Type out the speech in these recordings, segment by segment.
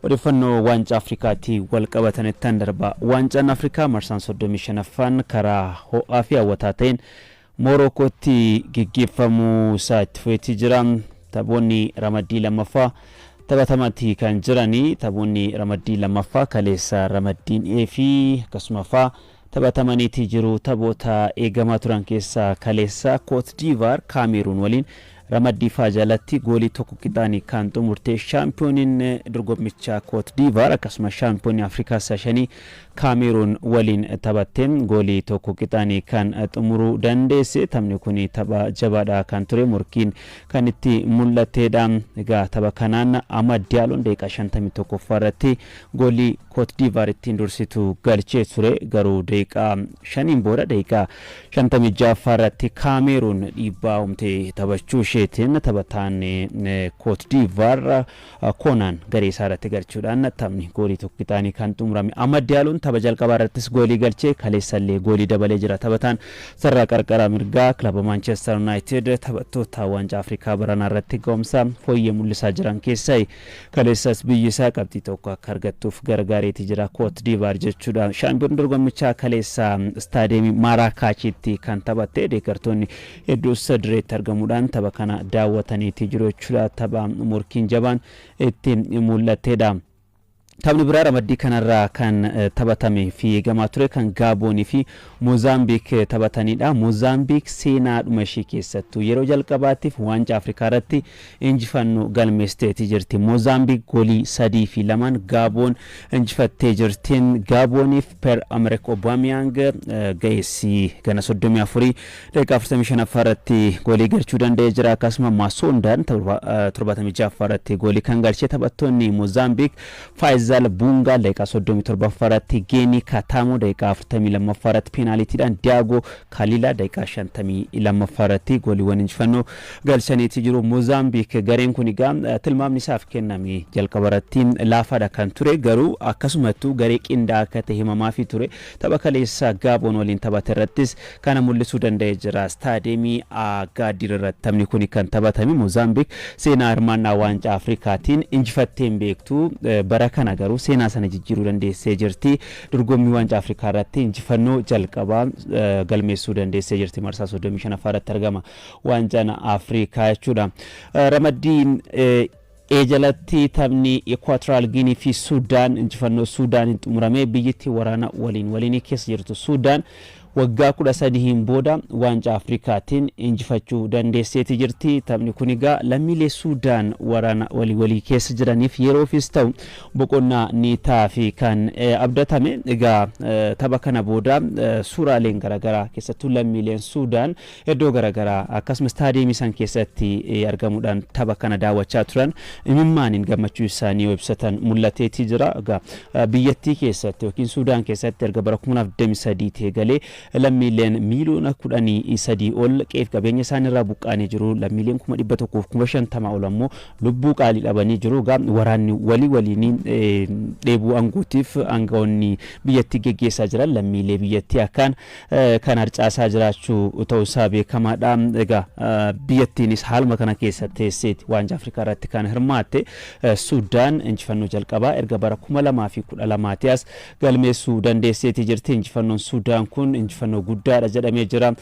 Odeeffannoo Waancaa Afrikaatii wal qabatanittan darba. Waancaan Afrikaa marsaan 35ffaan karaa ho'aa fi hawwataa ta'een Moorookootti geggeeffamuu isaa itti fufeetii jira. Taphoonni ramaddii lammaffaa taphatamati kan jiranii. Taphoonni ramaddii lammaffaa kaleessa ramaddiin A fi akkasuma faa taphatamaniitii jiru. Taphoota eegamaa turan keessaa kaleessa Koot Diivaar Kaameeruun waliin ramaddii faa jalatti goolii tokko qixaanii kan xumurte shaampiyooniin dorgommichaa Koot Diivaar akkasuma shaampiyoonii Afrikaa 5 Kaameeruun waliin taphatte goolii tokko qixaanii kan xumuruu dandeesse. Taphni kun tapha jabaadha kan ture, morkiin kan itti mul'atedha. Egaa tapha kanaan Amad Diyaaloon daqiiqaa 51ffaa irratti goolii Koot Diivaar ittiin dursitu galchee ture. Garuu daqiiqaa 5n booda daqiiqaa 56ffaa irratti Kaameeruun dhiibbaa uumtee taphachuu isheetiin taphataan Koot Diivaar Koonaan garee isaa irratti galchuudhaan taphni goolii tokko qixaanii kan xumurame. Amad Diyaaloon tapha jalqabaa irrattis goolii galchee kaleessallee goolii dabalee jira. Taphataan sarara qarqara mirgaa kilaba Maanchestar Yuunaayitid taphattoota Waancaa Afrikaa baranaa irratti ga'umsa fooyyee mul'isaa jiran keessaa kaleessas biyyi isaa qabxii tokko akka argattuuf gargaareeti jira, Koot Diivaar jechuudha. Shaampiyoon dorgommichaa kaleessa istaadiyeemii Maaraakaachitti kan taphatte, deeggartoonni hedduus direetti argamuudhaan tapha kana daawwataniiti jiru jechuudha. Tapha morkiin jabaan itti mul'atedha. Taphni biraa ramaddii kanarraa kan taphatame fi eegamaa ture kan Gaaboonii fi Moozaambiik taphatanidha. Moozaambiik seenaadhuma ishee keessattuu yeroo jalqabaatiif Waancaa Afrikaa irratti injifannoo galmeessiteeti jirti. Moozaambiik goolii 3 fi 2n Gaaboon injifattee jirti. Gaabooniif Per Amerek Obameyang ga'eessi gana 34 daqiiqaa 45ffaa irratti goolii galchuu danda'ee jira. Akkasuma Maasondaan 76ffaa irratti goolii kan galche. Taphattoonni Moozaambiik Faayizal Buungaa daqiiqaa 37ffaa irratti, Geenii Kaataamoo daqiiqaa 42ffaa irratti peenaaliitiidhaan, Diyaagoo Kaaliilaa daqiiqaa 52ffaa irratti gooliiwwan injifannoo galchaniiti jiru. Moozaambiik gareen kun egaa tilmaamni isaaf kenname jalqaba irratti laafaadha kan ture, garuu akkasumattuu garee qindaa'aa akka ta'e himamaafii ture. Tapha kaleessa Gaaboon waliin taphate irrattis kana mul'isuu danda'ee jira. Istaadiyeemii Agaadir irratti taphni kun kan taphatame. Moozaambiik seenaa hirmaannaa Waancaa Afrikaatiin injifattee hin beektu. Bara kana garuu seenaa sana jijjiiruu dandeessee jirti. Dorgommii Waancaa Afrikaa irratti injifannoo jalqabaa galmeessuu dandeessee jirti. Marsaa 35ffaa irratti argama Waancaan Afrikaa jechuudha. Ramaddiin E jalatti taphni Ekuwaatiraal Giinii fi Suudaan injifannoo Suudaaniin xumurame. Biyyittii waraana waliin waliinii keessa jirtu Suudaan waggaa 13n booda Waancaa Afrikaatiin injifachuu dandeesseeti jirti. Taphni kun egaa lammiilee Suudaan waraana walii walii keessa jiraniif yeroofis ta'u boqonnaa ni ta'aafi kan abdatame. Egaa tapha kana booda suuraaleen garaagaraa keessattuu lammiileen Suudaan iddoo garaagaraa akkasumas istaadiyeemii san keessatti argamuudhaan tapha kana daawwachaa turan imimmaaniin gammachuu isaanii yoo ibsatan mul'ateetii jira. Egaa biyyattii keessatti yookiin Suudaan keessatti erga bara 2023 eegalee lammiileen miiliyoona 13 ol qe'eef qabeenya isaaniirraa buqqa'anii jiru. Lammiileen 150,000 ol ammoo lubbuu qaalii dhabanii jiru. Egaa waraanni walii waliin dheebuu aangootiif aangawoonni biyyattii geggeessaa jiran lammiilee biyyattii akkaan kan harcaasaa jiraachuu ta'uu isaa beekamaadha. Egaa biyyattiinis haaluma kana keessa teesseeti Waancaa Afrikaa irratti kan hirmaatte. Suudaan injifannoo jalqabaa erga bara 2012 as galmeessuu dandeesseeti jirti. Injifannoon Suudaan kun injifannoo guddaadha jedhamee jira.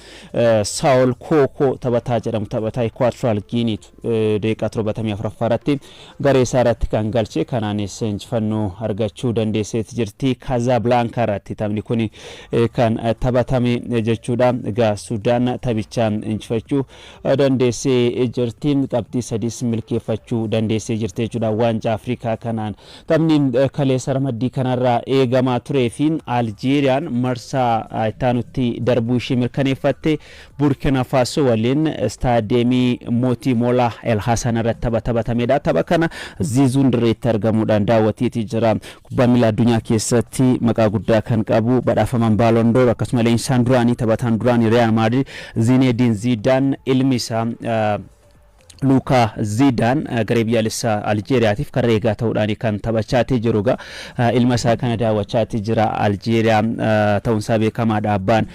Saawol Kookoo taphataa jedhamu, taphataa Ekuwaatiraal Giiniitu daqiiqaa 74ffaa irratti garee isaa irratti kan galche, kanaanis injifannoo argachuu dandeesseeti jirti. Kaazaabilaankaa irratti taphni kun kan taphatame jechuudha. Egaa Sudaan taphicha injifachuu dandeessee jirti. Qabxii sadiis milkeeffachuu dandeessee jirti jechuudha Waancaa Afrikaa kanaan. Taphni kaleessa ramaddii kanarraa eegamaa turee fi Aljeeriyaan marsaa ittaanutti darbuu ishee mirkaneeffatte Burkina Faasoo waliin istaadiyeemii Mootii Moolaa El Hasan irratti tapha taphatamedha. Tapha kana Ziizuun dirreetti argamuudhaan daawwateeti jira. Kubbaa miilaa addunyaa keessatti maqaa guddaa kan qabu badhaafamaan Ballon d'Or akkasuma leenjisaan duraanii, taphataan duraanii Real Madrid Zinedine Zidane ilmi isaa Luukaa Zidaan garee biyyaalessaa Aljeeriyaatiif karra eegaa ta'uudhaan kan taphachaatii jiru egaa ilma isaa kana daawwachaatii jira. Aljeeriyaa ta'uunsaa beekamaadha. Abbaan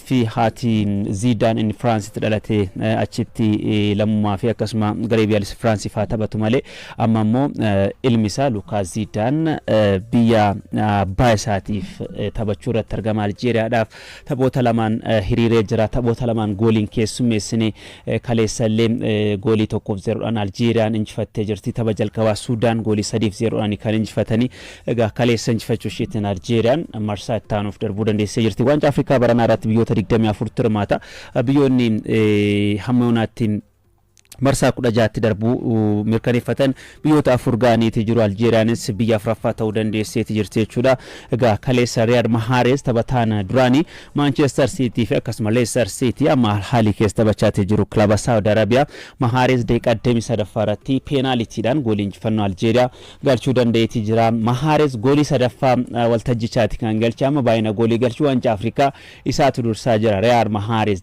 fi haati Zidaan inni Firaansitti dhalate achitti lammummaa fi akkasuma garee biyyaalessa Firaansiif haa taphatu malee, amma immoo ilmi isaa Luukaa Zidaan biyya abbaa isaatiif taphachuu irratti argama. Aljeeriyaadhaaf taphoota lamaan hiriiree jira. Taphoota lamaan gooliin keessummeessine. Kaleessa illee goolii 1-0dhaan Aljeeriyaan injifattee jirti. Tapha jalqabaa Suudaan goolii 3-0dhaan kan injifatanii. Egaa kaleessa injifachuu isheetiin Aljeeriyaan marsaa itti aanuuf darbuu dandeessee jirti. Waancaa Afrikaa baranaa irratti biyyoota 24 hirmaata. Biyyoonni hamma yoonaatti marsaa 16tti darbuu mirkaneeffatan biyyoota afur ga'aniiti jiru. Aljeeriyaanis biyya afuraffaa ta'uu dandeesseeti jirti jechuudha. Egaa kaleessa Riyaad Mahareez, taphataan duraanii Maanchestar Siitii fi akkasuma Leestar Siitii, amma Al Ahli keessa taphachaatii jiru, kilaba Saawud Arabiyaa, Mahareez daqiiqaa 23ffaa irratti peenaalitiidhaan goolii injifannoo Aljeeriyaa galchuu danda'eeti jira. Mahareez goolii sadaffaa waltajjichaati kan galche. Amma baay'ina goolii galchuu Waancaa Afrikaa isaatu dursaa jira. Riyaad Mahareez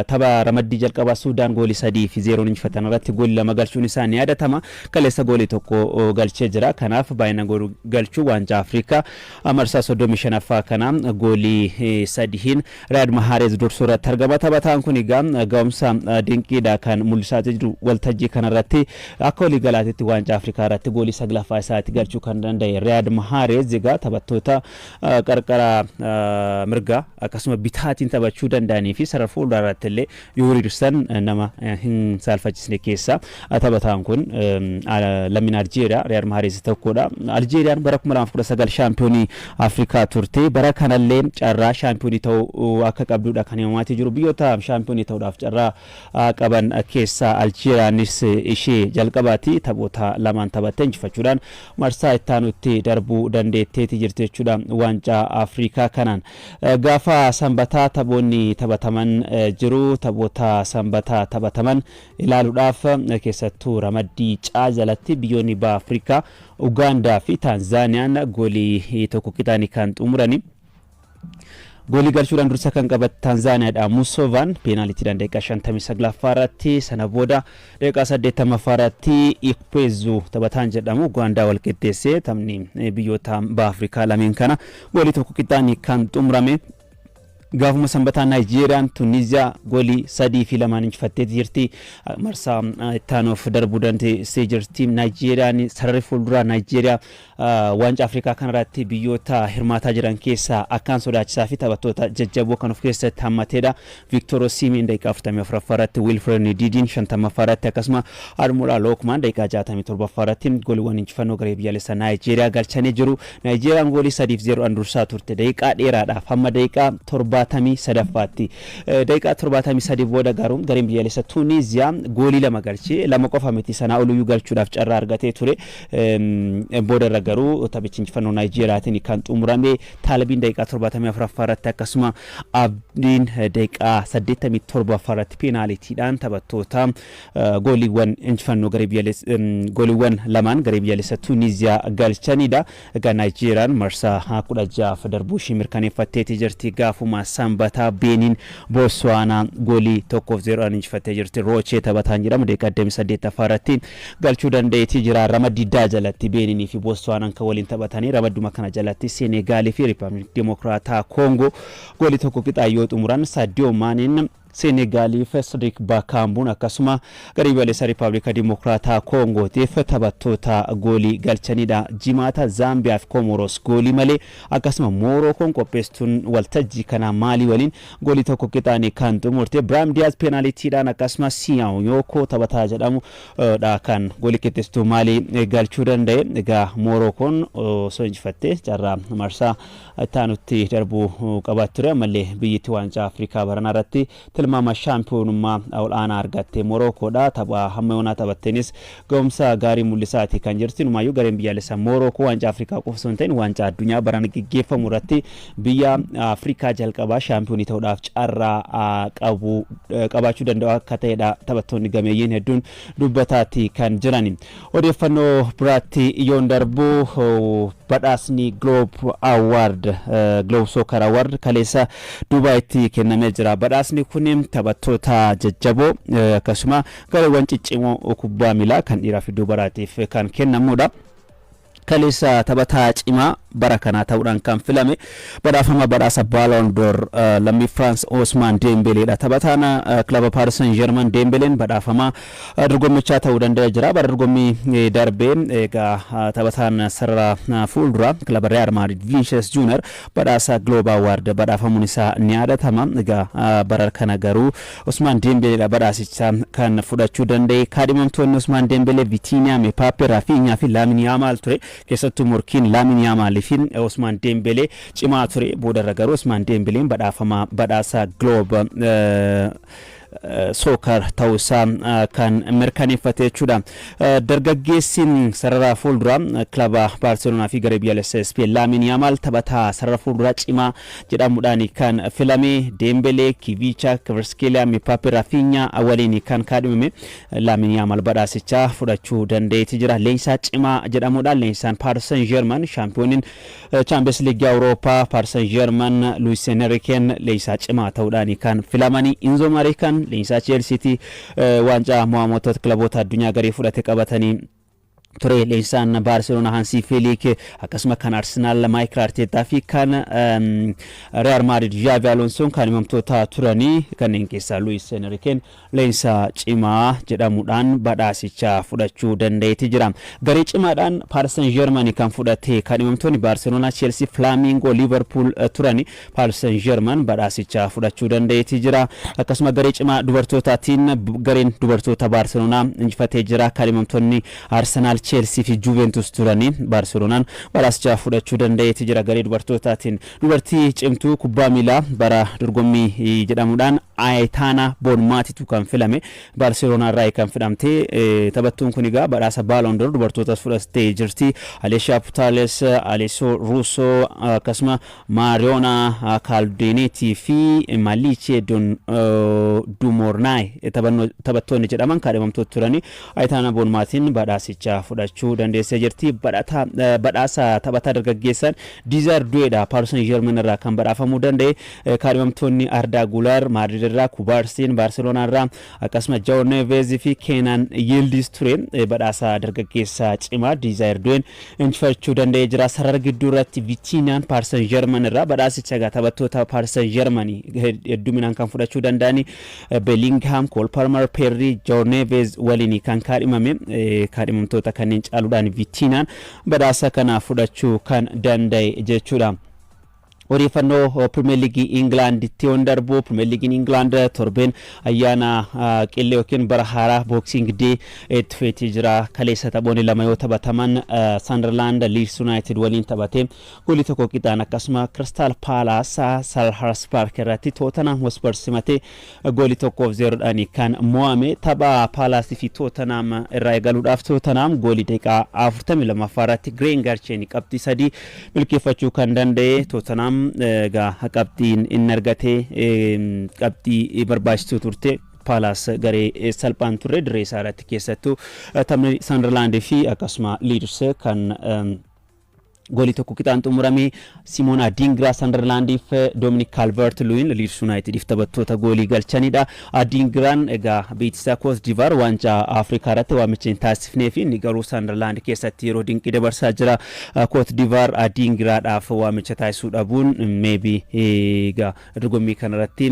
tapha ramaddii jalqabaa Suudaan goolii 3-0n injifatan irratti goolii lama galchuun isaa ni yaadatama. Kaleessa goolii tokko galchee jira. Kanaaf baay'ina goolii galchuu Waancaa Afrikaa marsaa 35ffaa kana goolii sadiin Riyaad Mahareez dursuu irratti argama. Taphataan kun egaa ga'umsa dinqiidha kan mul'isaa jiru waltajjii kanarratti. Akka waliigalaatitti Waancaa Afrikaa irratti goolii saglaffaa isaatti galchuu kan danda'e Riyaad Mahareez egaa taphattoota qarqara mirgaa akkasuma bitaatiin taphachuu danda'anii fi sarara fuulduraa irratti illee yoo hiriirsan nama hin saalfachisne keessaa taphataan kun lammiin Aljeeriyaa Riyaad Mahareez tokkodha. Aljeeriyaan bara 2019 shaampiyoonii Afrikaa turte. Bara kanallee carraa shaampiyoonii ta'uu akka qabdudha kan himamaatii jiru. Biyyoota shaampiyoonii ta'uudhaaf carraa qaban keessaa Aljeeriyaanis ishee jalqabaati. Taphoota lamaan taphattee injifachuudhaan marsaa ittaanutti darbuu dandeetteeti jirti jechuudha Waancaa Afrikaa kanaan. Gaafa Sanbataa taphoonni taphataman jiru. Taphoota Sanbataa taphataman ilaaluudhaaf keessattuu ramaddii caa jalatti biyyoonni baha Afrikaa Ugaandaa fi Taanzaaniyaan goolii tokko qixaanii kan xumurani. Goolii galchuudhaan dursa kan qabate Taanzaaniyaadha. Musovaan peenaalitiidhaan daqiiqaa 59ffaa irratti, sana booda daqiiqaa 80ffaa irratti Ikpeezu taphataan jedhamu Ugaandaa wal qixxeessee, taphni biyyoota baha Afrikaa lameen kana goolii tokko qixaanii kan xumurame. Gaafuma Sanbataa Naayijeeriyaan Tuniziyaa goolii 3-2n injifattee jirti. Marsaa ittaanuuf darbuu dandeessee jirti. Naayijeeriyaan, sararri fuulduraa Naayijeeriyaa Waancaa Afrikaa kanarratti biyyoota hirmaataa jiran keessaa akkaan sodaachisaa fi taphattoota jajjaboo kan of keessatti hammateedha. Victor Osimhen daqiiqaa 44ffaa irratti, Wilfred Ndidiin 50ffaa irratti, akkasuma Ademola Lookmaan daqiiqaa 67ffaa irratti gooliiwwan injifannoo garee biyyaalessaa Naayijeeriyaa galchanii jiru. Naayijeeriyaan goolii 3-0dhaan dursaa turte daqiiqaa dheeraadhaaf hamma daqiiqaa 73ffaatti. Daqiiqaa 73 booda garuu gareen biyyaalessa Tuuniziyaa goolii lama galchee, lama qofa miti, sanaa oliyyuu galchuudhaaf carraa argatee ture. Booda irra garuu taphichi injifannoo Naayijeeriyaatiin kan xumurame. Taalibiin daqiiqaa 74ffaa irratti, akkasuma Abdiin daqiiqaa 87ffaa irratti peenaalitiidhaan taphattoota gooliiwwan injifannoo garee biyyaalessa, gooliiwwan lamaan garee biyyaalessa Tuuniziyaa galchanidha. Egaa Naayijeeriyaan marsaa 16f darbuu ishii mirkaneeffatteeti jirti. Gaafuma Sanbataa Beeniin Bootsuwaanaa goolii 1-0dhaan injifattee jirti. Roochee taphataan jedhamu daqiiqaa 28ffaa irratti galchuu danda'eetii jira. Ramaddii daa jalatti Beeninii fi Bootsuwaanaan kan waliin taphatanii, ramadduma kana jalatti Seenegaalii fi Riippaabilik Dimokiraataa Koongoo goolii tokko qixaan yoo xumuran, Saadiyoo Maaneen Seenegaaliif, Sadiq Baakaambuun akkasuma garee biyyaalessaa Riippaabilika Dimokiraataa Koongootiif taphattoota goolii galchanidha. Jimaata Zaambiyaa fi Komoros goolii malee, akkasuma Moorookoon qopheessituun waltajjii kanaa Maalii waliin goolii tokko qixaanii kan xumurte. Biraam Diyaaz peenaalitiidhaan, akkasuma Siyaaw Yookoo taphataa jedhamu dha kan goolii qixxeessituu Maalii galchuu danda'e. Egaa Moorookoon osoo injifattee carraa marsaa itti darbuu qabaatti ture. Ammallee biyyittii Waancaa Afrikaa baranaa irratti tilmaama shaampiyoonummaa ol'aanaa argatte Morookoodha. Tapha hamma yoonaa taphatteenis ga'umsa gaarii mul'isaati kan jirti. Numaayyuu gareen biyyaalessaa Morookoo Waancaa Afrikaa qofa osoo hin ta'in Waancaa Addunyaa barana geggeeffamu irratti biyya Afrikaa jalqabaa shaampiyoonii ta'uudhaaf carraa qabu qabaachuu danda'u akka ta'edha taphattoonni gameeyyiin hedduun dubbataati kan jiran. Odeeffannoo biraatti yoon darbu, Badhaasni Globe Award, Globe Soccer Award kaleessa Dubaayitti kennamee jira. Badhaasni kun taphattoota jajjaboo akkasuma gareewwan ciccimoo kubbaa miilaa kan dhiiraa fi dubaraatiif kan kennamudha. Kaleessa taphataa cimaa bara kanaa ta'uudhaan kan filame badhaafama badhaasa Ballon d'Or lammii Firaans Osmaan Deembeleedha. Taphataan kilaba Paris Saint-Germain Deembeleen badhaafama dorgommichaa ta'uu danda'ee jira. Bara dorgommii darbee egaa taphataan sarara fuuldura kilaba Real Madrid Vinicius Junior badhaasa Globe Award badhaafamuun isaa ni yaadatama. Egaa bara kana garuu Osmaan Deembeleedha badhaasicha kan fudhachuu danda'e. Kaadhimamtoonni Osmaan Deembelee Vitinha, Mbappe, Rafinha fi Laamin Yaamaal ture. Keessattuu morkiin Laamin Yaamaalii fi Osmaan Deembelee cimaa ture. Boodarra garuu Osmaan Deembeleen badhaafama badhaasa Globe Soccer ta'uusaa kan mirkaneeffate jechuudha. Dargaggeessi sarara fuulduraa kilaba Baarseloonaa fi garee biyyaalessa Ispeen Laamin Yaamaal taphataa sarara fuulduraa cimaa jedhamuudhaan kan filame. Deembelee, Kivicha, Kvaratskhelia, Mbappe, Rafinha waliin kan kaadhimame Laamin Yaamaal badhaasichaa fudhachuu danda'eeti jira. Leenjisaa cimaa jedhamuudhaan leenjisaan Paris Saint-Germain, shaampiyooniin Champions League Awurooppaa Paris Saint-Germain Luis Enriqueen leenjisaa cimaa ta'uudhaan kan filamanii. Enzo Marescan leenjisaa Chelsea waancaa mo'amoota kilaboota addunyaa garee fudhate qabatanii ture, leenjisaan Baarseloonaa Hansi Flick, akkasuma kan Arsenaal Mikel Arteta fi kan Real Madrid Xavi Alonsoon kan himamtoota turanii. Kanneen keessaa Luis Enriqueen leenjisaa cimaa jedhamuudhaan badhaasicha fudhachuu danda'eeti jira. Garee cimaadhaan Paris Saint-Germain kan fudhate kan himamtoonni Baarseloonaa, Chelsea, Flamingo, Liverpool turani. Paris Saint-Germain badhaasicha fudhachuu danda'eeti jira. Akkasuma garee cimaa dubartootaatiin gareen dubartoota Baarseloonaa injifatee jira. Kan himamtoonni Arsenaal, Chelsea fi Juventus turani. Baarseloonaan badhaasicha fudhachuu danda'eeti jira garee dubartootaatiin. Dubartii cimtuu kubbaa miilaa bara dorgommii jedhamuudhaan Ayitaana Boonmaatitu kan filame, Baarseloonaa irraa kan filamte. Taphattuun kun egaa badhaasa Ballon d'Or dubartootas fudhattee jirti. Alessia Putales, Alessio Russo, akkasuma Mariona Caldentey fi Maliche Dumornay taphattoonni jedhaman kaadhimamtoota turani. Ayitaana Boonmaatiin badhaasicha fudhachuu dandeessee jirti. Badhaasa taphataa dargaggeessan Desire Douedha Paris Saint-Germain irraa kan badhaafamuu danda'e. Kaadhimamtoonni Arda Gular Maadrid irraa, Kubaarsiin Baarseloonaa irraa, akkasuma Joao Neves fi Kenan Yildiz ture. Badhaasa dargaggeessa cimaa Desire Doueen injifachuu danda'ee jira. Sarara gidduu irratti Vitinhaan Paris Saint-Germain irraa badhaasicha. Egaa taphattoota Paris Saint-Germain hedduminaan kan fudhachuu danda'ani Bellingham, Cole Palmer, Pedri, Joao Neves waliin kan kaadhimame. Kaadhimamtoota kanneen caaluudhaan Vitinhaan badhaasa kana fudhachuu kan danda'e jechuudha. Odeeffannoo Pirimeer Liigii Ingilaanditti yoon darbu, Pirimeer Liigiin Ingilaand torbeen ayyaana qillee yookiin bara haaraa, Boxing Day, itti fufeetii jira. Kaleessa taphoonni lama yoo taphataman, Sunderland Leeds United waliin taphate goolii 1 qixaan, akkasuma Crystal Palace Selhurst Park irratti Tottenham Hotspur simate goolii 1-0dhaan kan mo'ame. Tapha Palaasii fi Tottenham irraa eegaluudhaaf, Tottenham goolii daqiiqaa 42ffaa irratti Green galcheen qabxii 3 milkeeffachuu kan danda'e. Tottenham egaa qabxiin inni argate qabxii barbaachistuu turte. Paalaas garee salphaan turre dirree isaa irratti. Keessattuu taphni Sunderland fi akkasuma Leeds kan goolii 1 qixaan xumurame. Simoon Adingra Sunderlandiif, Dominic Calvert Lewin Leeds Unitediif taphattoota goolii galchanidha. Adingraan egaa beeksisaa Cote d'Ivoire waancaa Afrikaa irratti waamicha hin taasifnee fi inni garuu Sunderland keessatti yeroo dinqii dabarsaa jira. Cote d'Ivoire Adingraadhaaf waamicha taasisuu dhabuun maybe egaa dorgommii kanarratti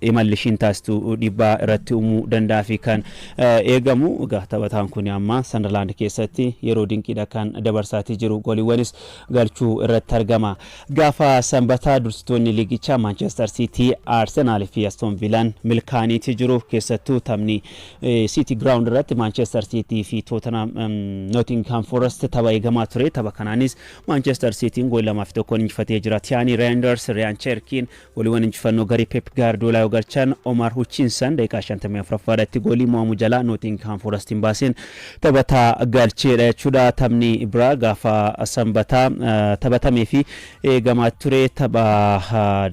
imalli ishiin taasistu dhiibbaa irratti uumuu danda'a fi kan eegamu. Egaa taphataan kun amma Sunderland keessatti yeroo dinqiidha kan dabarsaatii jiru, gooliiwwanis galchuu irratti argama. Gaafa sanbataa dursitoonni liigichaa Manchester City, Arsenal fi Aston Villaan milkaaniitii jiru. Keessattuu taphni City Ground irratti Manchester City fi Tottenham, Nottingham Forest tapha eegamaa ture. Tapha kanaanis Manchester Cityin goolii 2-1 injifatee jira. Tijjani Reijnders, Rayan Cherkiin gooliiwwan injifannoo garee Pep Guardiola yoo galchan, Omar Hutchinson daqiiqaa 54 irratti goolii mo'amuu jalaa Nottingham Forest hin baaseen taphataa galcheedha jechuudha. Taphni biraa gaafa sanbataa taphatamee fi eegamaa ture tapha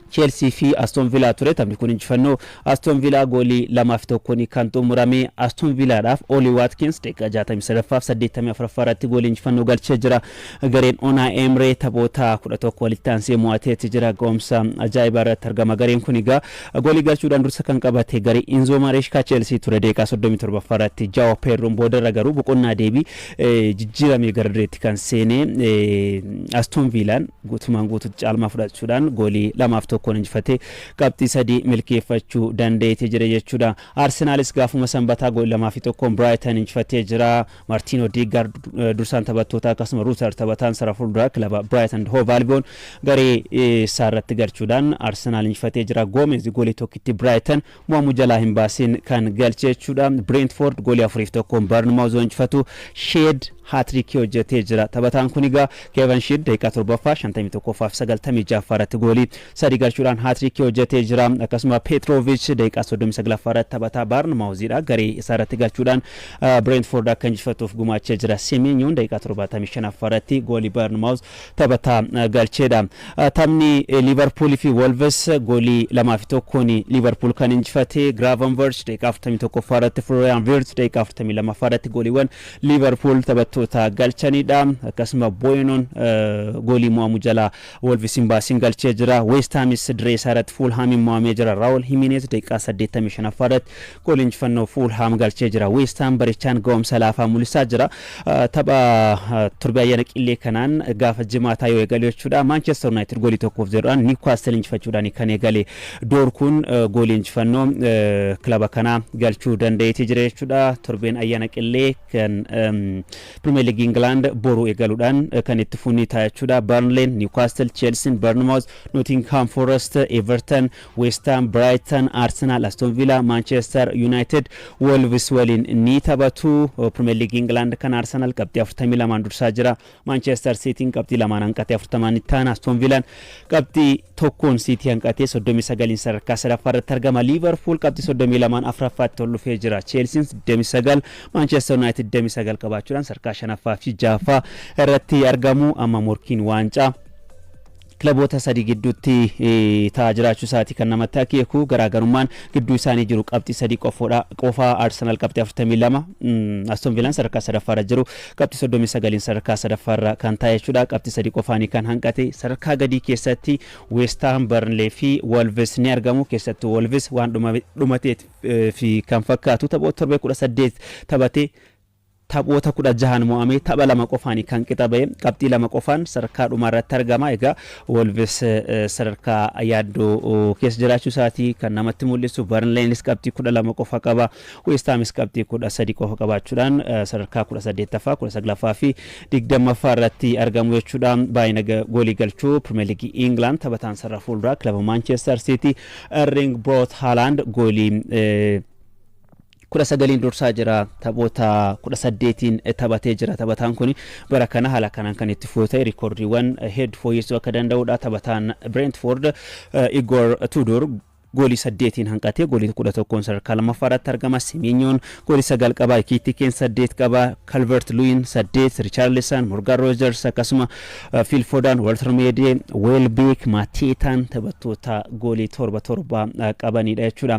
Chelsea fi Aston Villa ture. Taphni kun injifannoo Aston Villa goolii 2-1 kan xumurame. Aston Villaadhaaf Ollie Watkins daqiiqaa 63ffaaf 84ffaa irratti goolii injifannoo galchee jira. Gareen Unai Emery taphoota 11 walitti aansee mo'ateeti jira. Ga'umsa ajaa'ibaa irratti argama. Gareen kun egaa goolii galchuudhaan dursa kan qabate garee Enzo Maresca Chelsea ture daqiiqaa 37ffaa irratti Joao Pedroon. Boodarra garuu boqonnaa deebii jijjiiramee gara direetti kan seene Aston Villaan guutumaan guututti caalmaa fudhachuudhaan goolii 2-1 injifatee qabxii 3 milkeeffachuu danda'eeti jira jechuudha. Arsenaalis gaafuma sanbataa goolii 2-1 Brighton injifatee jira. Martin Odegaard dursaan taphattoota akkasuma Rutter taphataan sarara fuulduraa kilaba Brighton Hove Albion garee isaa irratti galchuudhaan Arsenaal injifatee jira. Gomez goolii tokkitti Brighton mo'amuu jalaa hin baasin kan galche jechuudha. Brentford goolii 4-1 Bournemouth injifatu. Schade hat-trickii hojjetee jira. Taphataan kun egaa Kevin Schade daqiiqaa 7ffaa, 51ffaa fi 96ffaa irratti goolii 3 galchuudhaan hat-trickii hojjetee jira. Akkasuma Petrovic daqiiqaa 39ffaa irratti taphataa Bournemouthidha. Garee isaa irratti galchuudhaan Brentford akka injifatuuf gumaachee jira. Semenyoon daqiiqaa 75ffaa irratti goolii Bournemouth taphataa galcheedha. Taphni Liverpool fi Wolves goolii 2-1 Liverpool kan injifate. Gravenberch daqiiqaa 41ffaa irratti, Florian Wirtz daqiiqaa 42ffaa irratti gooliiwwan Liverpool taphattoota galchanidha. Akkasuma Boyenoon goolii mo'amu jalaa Wolves hin baasin galchee jira. West Hamis dirree isaa irratti Fulhamiin mo'amee jira. Raul Jimenez daqiiqaa 85ffaa irratti goolii injifannoo Fulham galchee jira. West Ham barichaan ga'umsa laafaa mul'isaa jira. Tapha torbee ayyaana qillee kanaan gaafa jimaataa yoo eegale jechuudha. Manchester United goolii 1-0dhaan Newcastle injifachuudhaan kan eegale. Doorkuun goolii injifannoo kilaba kanaa galchuu danda'eetii jira jechuudha. Torbeen ayyaana qillee kan Premier League England boru eegaluudhaan kan itti fuunii ta'a jechuudha. Burnley, Newcastle, Chelsea, Bournemouth, Nottingham Forest, Everton, West Ham, Brighton, Arsenal, Aston Villa, Manchester United, Wolves waliin ni taphatu. Premier League England kan Arsenal qabxii 42 dursaa jira. Manchester Cityin qabxii 2 hanqatee 40 itti aana. Aston Villaan qabxii 1n City hanqatee 39 sadarkaa sadaffaa irratti argama. Liverpool qabxii 32 afuraffaatti ol dhufee jira. Chelsean 29, Manchester United 29 qabaachuudhaan sadarkaa shanaffaa fi ja'affaa irratti argamu. Amma morkiin waancaa kilaboota sadii gidduutti ta'aa jiraachuu isaati kan namatti akeeku. Garaagarummaan gidduu isaanii jiru qabxii 3 qofa. Arsenal qabxii 42, Aston Villaan sadarkaa sadaffaarra jiru qabxii 39 sadarkaa sadaffaarra kan taa'e jechuudha. Qabxii 3 qofaanii kan hanqate. Sadarkaa gadii keessatti West Ham, Burnley fi Wolves ni argamu. Keessattuu Wolves waan dhumatee fi kan fakkaatu taphoota torbee 18 taphatee taphoota 16n mo'amee tapha 2 qofaanii kan qixa ba'e, qabxii 2 qofaan sadarkaa dhumaa irratti argama. Egaa Wolves sadarkaa yaaddoo keessa jiraachuu isaatii kan namatti mul'isu. Burnleynis qabxii 12 qofa qaba. West Hamis qabxii 13 qofa qabaachuudhaan sadarkaa 18ffaa, 19ffaa fi 20ffaa irratti argamu jechuudha. Baay'ina goolii galchuu Premier League England taphataan sarara fuulduraa kilaba Manchester City Erling Braut Haaland goolii 19n dursaa jira. Taphoota 18n taphatee jira. Taphataan kun bara kana haala kanaan kan itti fufee rikoordiiwwan hedduu fooyyessuu akka danda'udha. Taphataan Brentford Igor Tudor goolii 8n hanqatee goolii 11n sadarkaa lammaffaa irratti argama. Semenyoon goolii 9 qaba. Ekitikeen 8 qaba. Calvert Lewin 8, Richarlison, Morgan Rogers akkasuma Phil Foden, Woltemade, Welbeck, Mateetaan taphattoota goolii 7 7 qabanidha jechuudha.